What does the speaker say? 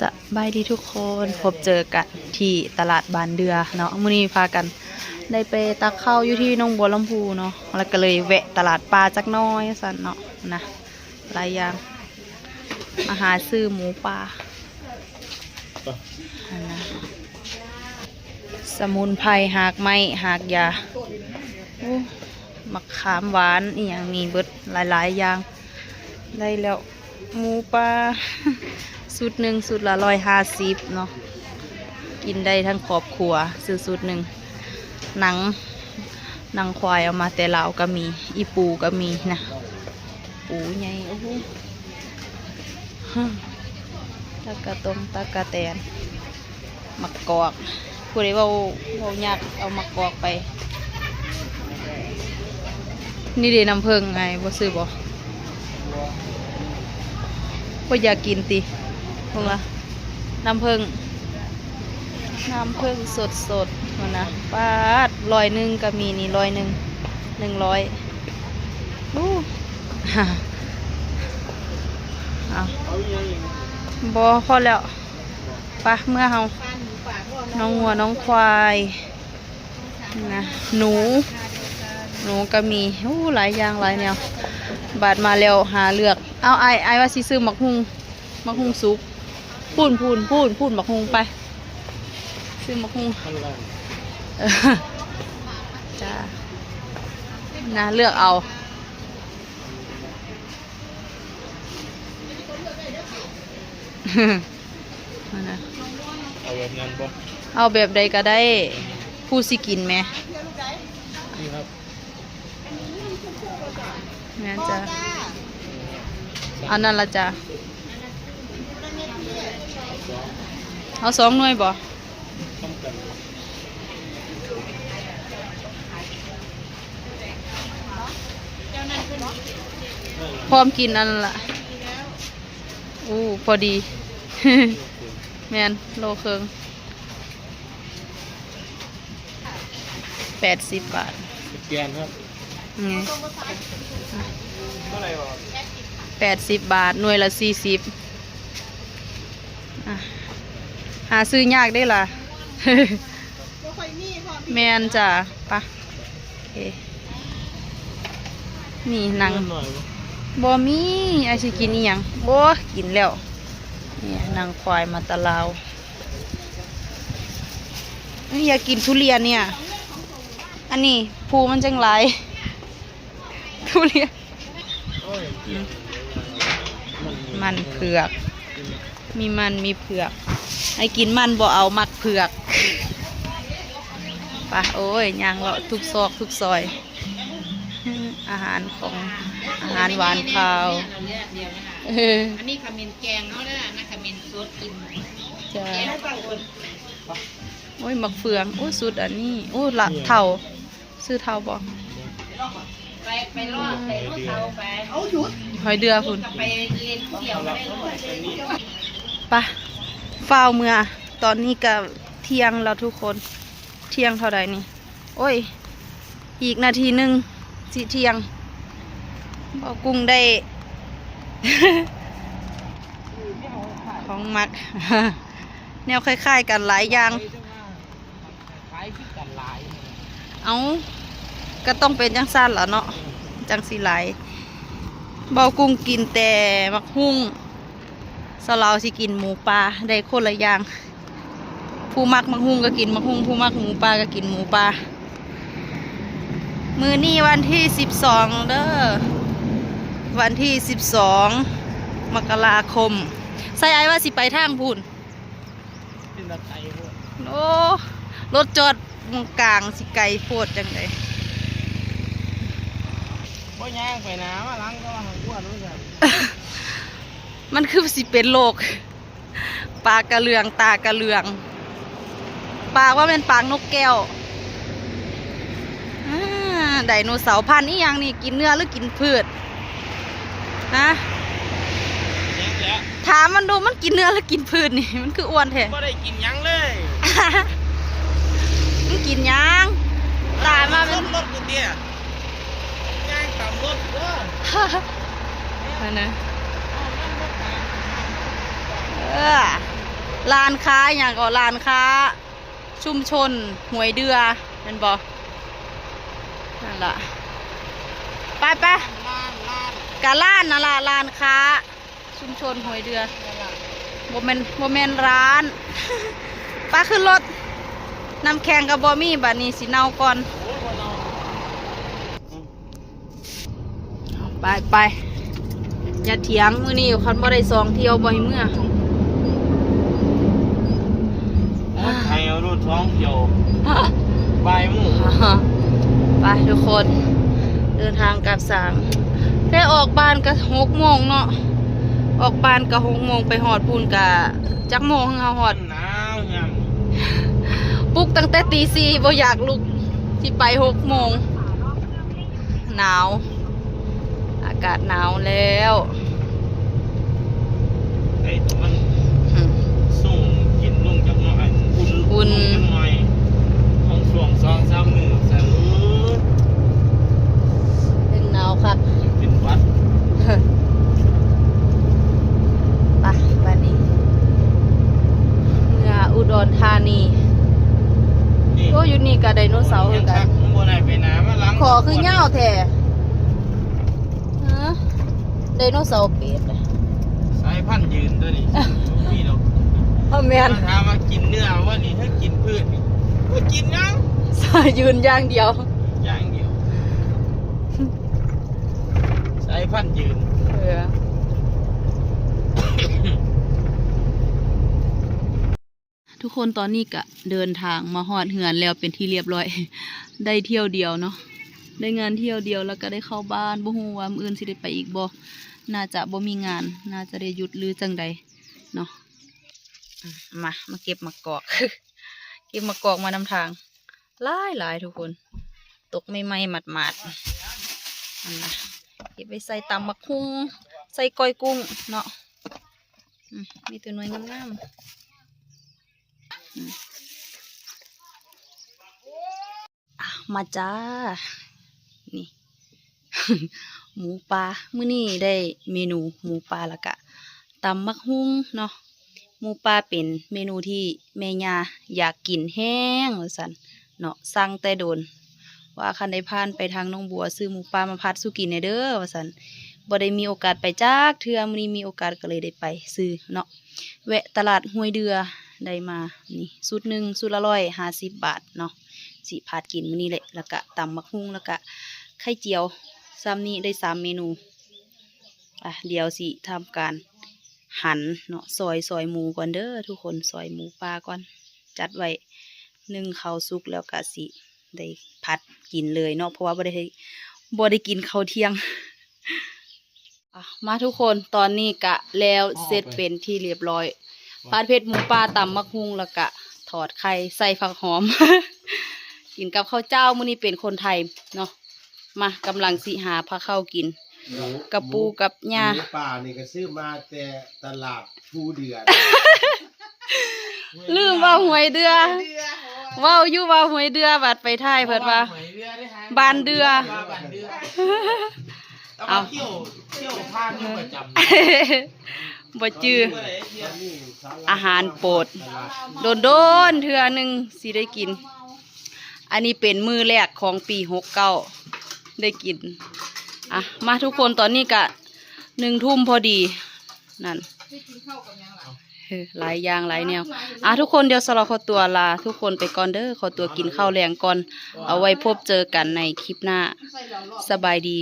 ສະບາຍດີທຸກຄົນ ພົບເຈີກັນທີ່ຕະຫຼາດບ້ານເດືອເນາະ. ມື້ນີ້ພາກັນໄດ້ໄປຕັກເຂົ້າຢູ່ທີ່ໜອງບົວລຳພູເນາະ ແລ້ວກໍເລີຍແວະຕະຫຼາດປ່າຈັກໜ້ອຍຊັ້ນເນາະ ນະ ຫຼາຍຢ່າງ ມາຫາຊື້ໝູປ່າ ຫັ້ນນະ ສະໝຸນໄພ ຮາກໄມ້ ຮາກຢາ ໂອ້ ໝາກຂາມຫວານ ອີ່ຫຍັງມີເບິດຫຼາຍໆຢ່າງ ໄດ້ແລ້ວ ໝູປ່າຊຸດໜຶ່ງ ຊຸດລະຮ້ອຍຫ້າສິບເນາະ ກິນໄດ້ທັງຄອບຄົວ ຊື້ຊຸດໜຶ່ງ. ໜັງ ໜັງຄວາຍເອົາມາແຕ່ລາວກໍມີ ອີ່ປູກໍມີນະ ປູໃຫຍ່ ໂອ້ໂຫ ຕະກະຕົງ ຕະກະແຕນ ໝາກກອກ ຜູ້ໃດເວົ້າ ເວົ້າຍາກເອົາໝາກກອກໄປ. ນີ້ເດ ນ້ຳເຜິ້ງ ອ້າຍບໍ່ຊື້ບໍ່? ບໍ່ຢາກກິນຕິ? ເບິ່ງລະ ນ້ຳເຜິ້ງ ນ້ຳເຜິ້ງສົດໆ ຫັ້ນນະ ປາດ ຮ້ອຍໜຶ່ງກໍມີນີ້ ຮ້ອຍໜຶ່ງ ໜຶ່ງຮ້ອຍ ໂອ້ ເອົາ ບໍ່ ພໍແລ້ວ ໄປ ເມືອເຮົາ ນ້ອງງົວນ້ອງຄວາຍນະ ໜູ ໜູກໍມີ ໂອ້ ຫຼາຍຢ່າງຫຼາຍແນວ ບາດມາແລ້ວຫາເລືອກ ເອົາ ອ້າຍ ອ້າຍວ່າຊິຊື້ໝາກຫຸ່ງ ໝາກຫຸ່ງສຸກ ພຸ້ນ ພຸ້ນ ພຸ້ນ ໝາກຫຸ່ງ ໄປ ຊື້ໝາກຫຸ່ງ ເອີ ຈ້າ ນະ ເລືອກເອົາ. ຫັ້ນນະ ເອົາແບບນັ້ນບໍ່? ເອົາແບບໃດກໍໄດ້ ຜູ້ຊິກິນແໝ່ ນີ້ຄັບ ແມ່ນຈ້າ ເອົານັ້ນລະຈ້າ ເອົາສອງໜ່ວຍບໍ່? ພ້ອມກິນອັນນັ້ນລະ ໂອ້ ພໍດີ ແມ່ນ ໂລເຄິ່ງ ແປດສິບບາດ ສະແກນຄັບ ນີ້ ເທົ່າໃດຫວາ? ແປດສິບບາດ ໜ່ວຍລະສີ່ສິບ ອ່ະ ຫາຊື້ຍາກເດ້ລະ ບໍ່ຄ່ອຍມີພ້ອມ ແມ່ນຈ້າ ປະ ເອ ນີ້ໜັງ ບໍ່ມີ ອ້າຍຊິກິນອີ່ຫຍັງ? ໂອ້ ກິນແລ້ວ ນີ້ໜັງຄວາຍມາແຕ່ລາວ ນີ້ ຢາກກິນທຸລຽນນີ້ ອັນນີ້ພູມັນຈັ່ງຫຼາຍ ທຸລຽນ ອືມ ມັນເຜືອກ ມີມັນມີເຜືອກ ໃຫ້ກິນມັນບໍ່ເອົາ ມັກເຜືອກ ໄປ ໂອ້ຍ ຍ່າງເລາະທຸກຊອກທຸກຊອຍ ອາຫານຂອງ ອາຫານຫວານຄາວ ເອີ ອັນນີ້ຂະເໝັນແກງເຮົາເດີ ອັນນັ້ນຂະເໝັນສົດກິນ ຈ້າ ແກງເຮົາກໍອົດ ໂອ້ຍ ໝາກເຟືອງ ໂອ້ຍ ສຸດອັນນີ້ ໂອ້ ລະເທົາ ຊື້ເທົາບໍ່? ໄປ ໄປລອດໄດໂນເສົາໄປ ຫອຍເດືອພຸ້ນ ໄປເຫຼັ້ນຜູ້ດຽວກໍໄດ້ລູກ ໄປ ຟ້າວເມືອ ຕອນນີ້ກະທ່ຽງແລ້ວທຸກຄົນ ທ່ຽງເທົ່າໃດນີ້? ໂອ້ຍ ອີກນາທີໜຶ່ງຊິທ່ຽງ ເບົາກຸ້ງໄດ້ ຂອງມັກ ແນວຄ້າຍໆກັນຫຼາຍຢ່າງ ເອົ້າ ກະຕ້ອງເປັນຈັ່ງຊັ້ນລະເນາະ ຈັ່ງຊິຫຼາຍ ເບົາກຸ້ງກິນແຕ່ໝາກຫຸ່ງ ສາວລາວຊິກິນໝູປ່າ ໄດ້ຄົນລະຢ່າງ ຜູ້ມັກໝາກຫຸ່ງກໍກິນໝາກຫຸ່ງ ຜູ້ມັກໝູປ່າກໍກິນໝູປ່າ ມື້ນີ້ວັນທີສິບສອງເດີ ວັນທີສິບສອງ ມະກະລາຄົມ ໃສ່ອ້າຍວ່າຊິໄປທາງພຸ້ນ ເປັນຕາໄກໂພດ ໂອ້ ລົດຈອດໝ່ອງກາງ ຊິໄກໂພດຈັ່ງໃດ ບໍ່ຍ່າງໄປໜ້າມາຫຼັງກໍວ່າຫາກວດວ່າຊັ້ນ ມັນຄືຊິເປັນໂລກ ປາກກະເຫຼືອງ ຕາກະເຫຼືອງ ປາກວ່າແມ່ນປາກນົກແກ້ວ ອາ ໄດໂນເສົາ ພັນອີ່ຫຍັງນີ້ ກິນເນື້ອຫຼືກິນພືດ? ຮະ ຫຍັງແຫຼະ ຖາມມັນດູ ມັນກິນເນື້ອຫຼືກິນພືດນີ້ ມັນຄືອ້ວນແທ້ ບໍ່ໄດ້ກິນຫຍັງເລີຍ ມັນກິນຫຍັງ? ຕາຍມາແມ່ນ ລົດກູເຕຍ ຍ່າງຕາມລົດເດີ ຫັ້ນນະ ເອີ ຮ້ານຄ້າຫຍັງກໍ ຮ້ານຄ້າຊຸມຊົນຫ້ວຍເດື່ອ ແມ່ນບໍ່? ນັ້ນລະ ໄປໆ ກະຮ້ານນັ້ນລະ ຮ້ານຄ້າຊຸມຊົນຫ້ວຍເດື່ອ ບໍ່ແມ່ນ ບໍ່ແມ່ນຮ້ານ ໄປຂຶ້ນລົດ ນ້ຳແຂງກໍບໍ່ມີ ບາດນີ້ຊິເນົ່າກ່ອນ. ໄປໆ ຢ່າຖຽງ ມື້ນີ້ຄັນບໍ່ໄດ້ສອງທ່ຽວບໍ່ໃຫ້ເມືອ. ໂອ້ຍ ໃຫ້ເອົາລົດສອງທ່ຽວ ບ່າຍໂມງ. ໄປທຸກຄົນ ເດີນທາງກັບສາງ ແຕ່ອອກບ້ານກໍຫົກໂມງເນາະ ອອກບ້ານກໍຫົກໂມງ ໄປຮອດພຸ້ນກໍຈັກໂມງເຮົາຮອດ? ໜາວຍາມນີ້ ປຸກຕັ້ງແຕ່ຕີສີ່ ບໍ່ຢາກລຸກ ຊິໄປຫົກໂມງ ໜາວ ອາກາດໜາວແລ້ວ ໃສ່ຕົວມັນ ອືມ ສົ່ງກິນລົງຈັກໜ້ອຍ ອຸ່ນ ອຸ່ນ ລົງຈັກໜ້ອຍ ຂອງຊ່ວງສອງສາມມື້ ຊັ້ນ ເອີ ເປັນໜາວຄັກ ເປັນຫວັດ. ໄປ ບາດນີ້ ເມືອອຸດອນທານີ. ນີ້ ໂອ້ ຢູ່ນີ້ກໍໄດໂນເສົາຄືກັນ ຍັງຄັກ ບໍ່ໄດ້ໄປໜ້າມາຫຼັງ ຂໍຄືຍາວແທ້ ຮະ? ໄດໂນເສົາເປດ ສາຍພັນຢືນຕົວນີ້ ບໍ່ມີດອກ ເອີ ແມ່ນ ມາຖາມວ່າກິນເນື້ອບໍ່ນີ້ ຫຼືກິນພືດນີ້ ບໍ່ກິນຫຍັງ ສາຍຢືນຢ່າງດຽວ ຢ່າງດຽວ ສາຍພັນຢືນ ເອີ. ທຸກຄົນ ຕອນນີ້ກະເດີນທາງມາຮອດເຮືອນແລ້ວເປັນທີ່ລຽບລ້ອຍ ໄດ້ທ່ຽວດຽວເນາະ ໄດ້ງານທ່ຽວດຽວ ແລ້ວກະໄດ້ເຂົ້າບ້ານ ບໍ່ຮູ້ວ່າມື້ອື່ນຊິໄດ້ໄປອີກບໍ່ ໜ້າຈະບໍ່ມີງານ ໜ້າຈະໄດ້ຢຸດ ຫຼືຈັ່ງໃດເນາະ. ມາ ມາເກັບໝາກກອກ ເກັບໝາກກອກມານຳທາງ ຫຼາຍໆ ທຸກຄົນ ຕົກໃໝ່ໆ ໝາດໆ ຫັ້ນນະ ເກັບໄວ້ໃສ່ຕຳບັກຫຸ່ງ ໃສ່ກ້ອຍກຸ້ງເນາະ. ອືມ ມີແຕ່ໜ່ວຍງາມໆ ອືມ ອ່ະ ມາຈ້າ ນີ້ ໝູປ່າ ມື້ນີ້ໄດ້ເມນູໝູປ່າ ແລ້ວກະຕຳບັກຫຸ່ງເນາະ. ໝູປ່າເປັນເມນູທີ່ແມ່ຍ່າຢາກກິນແຮງວ່າຊັ້ນເນາະ ສັ່ງແຕ່ດົນ ວ່າຄັນໄດ້ຜ່ານໄປທາງໜອງບົວ ຊື້ໝູປ່າມາຜັດສູ່ກິນແດ່ເດີວ່າຊັ້ນ. ບໍ່ໄດ້ມີໂອກາດໄປຈັກເທື່ອ ມື້ນີ້ມີໂອກາດກໍເລີຍໄດ້ໄປຊື້ເນາະ. ແວະຕະຫຼາດຫ້ວຍເດື່ອ ໄດ້ມານີ້ຊຸດໜຶ່ງ ຊຸດລະຮ້ອຍຫ້າສິບບາດເນາະ. ຊິຜັດກິນມື້ນີ້ແຫຼະ ແລ້ວກະຕຳບັກຫຸ່ງ ແລ້ວກະໄຂ່ຈຽວ ຊ່ຳນີ້ໄດ້ສາມເມນູ. ອ່ະ ດຽວຊິທຳການຫັນເນາະ ຊອຍ ຊອຍໝູກ່ອນເດີທຸກຄົນ ຊອຍໝູປ່າກ່ອນ ຈັດໄວ້ ໜຶ້ງເຂົ້າສຸກແລ້ວກະຊິໄດ້ຜັດກິນເລີຍເນາະ ເພາະວ່າບໍ່ໄດ້ ບໍ່ໄດ້ກິນເຂົ້າທ່ຽງ. ອ່ະ ມາທຸກຄົນ ຕອນນີ້ກະແລ້ວເສັດເປັນທີ່ລຽບລ້ອຍ ຜັດເຜັດໝູປ່າ ຕຳບັກຫຸ່ງ ແລ້ວກະທອດໄຂ່ໃສ່ຜັກຫອມ ກິນກັບເຂົ້າເຈົ້າ. ມື້ນີ້ເປັນຄົນໄທເນາະ. ມາ ກຳລັງຊິຫາພາເຂົ້າກິນ ໝູ ກັບປູ່ກັບຍ່າ. ໝູປ່ານີ້ກໍຊື້ມາແຕ່ຕະຫຼາດພູເດືອນ ລືມວ່າຫ້ວຍເດື່ອ ເວົ້າຢູ່ວ່າຫ້ວຍເດື່ອ ບັດໄປຖ່າຍເພິ່ນວ່າ ຫ້ວຍເດື່ອເດ້ ບ້ານເດື່ອ ບ້ານເດື່ອ. ເອົາ ແຕ່ວ່າທ່ຽວ ທ່ຽວຜ່ານຢູ່ປະຈຳ ບໍ່ຈື່ ອາຫານໂປດ ດົນໆ ເທື່ອໜຶ່ງຊິໄດ້ກິນ. ອັນນີ້ເປັນມື້ແລກຂອງປີຫົກເກົ້າ ໄດ້ກິນ. ອ່ະ ມາທຸກຄົນ ຕອນນີ້ກະໜຶ່ງທຸ່ມພໍດີ ນັ້ນ ເອີ ຫຼາຍຢ່າງຫຼາຍແນວ. ອ່ະ ທຸກຄົນ ດຽວສາວລາວຂໍຕົວລາທຸກຄົນໄປກ່ອນເດີ ຂໍຕົວກິນເຂົ້າແລງກ່ອນ ເອົາໄວ້ພົບເຈີກັນໃນຄລິບໜ້າ. ສະບາຍດີ.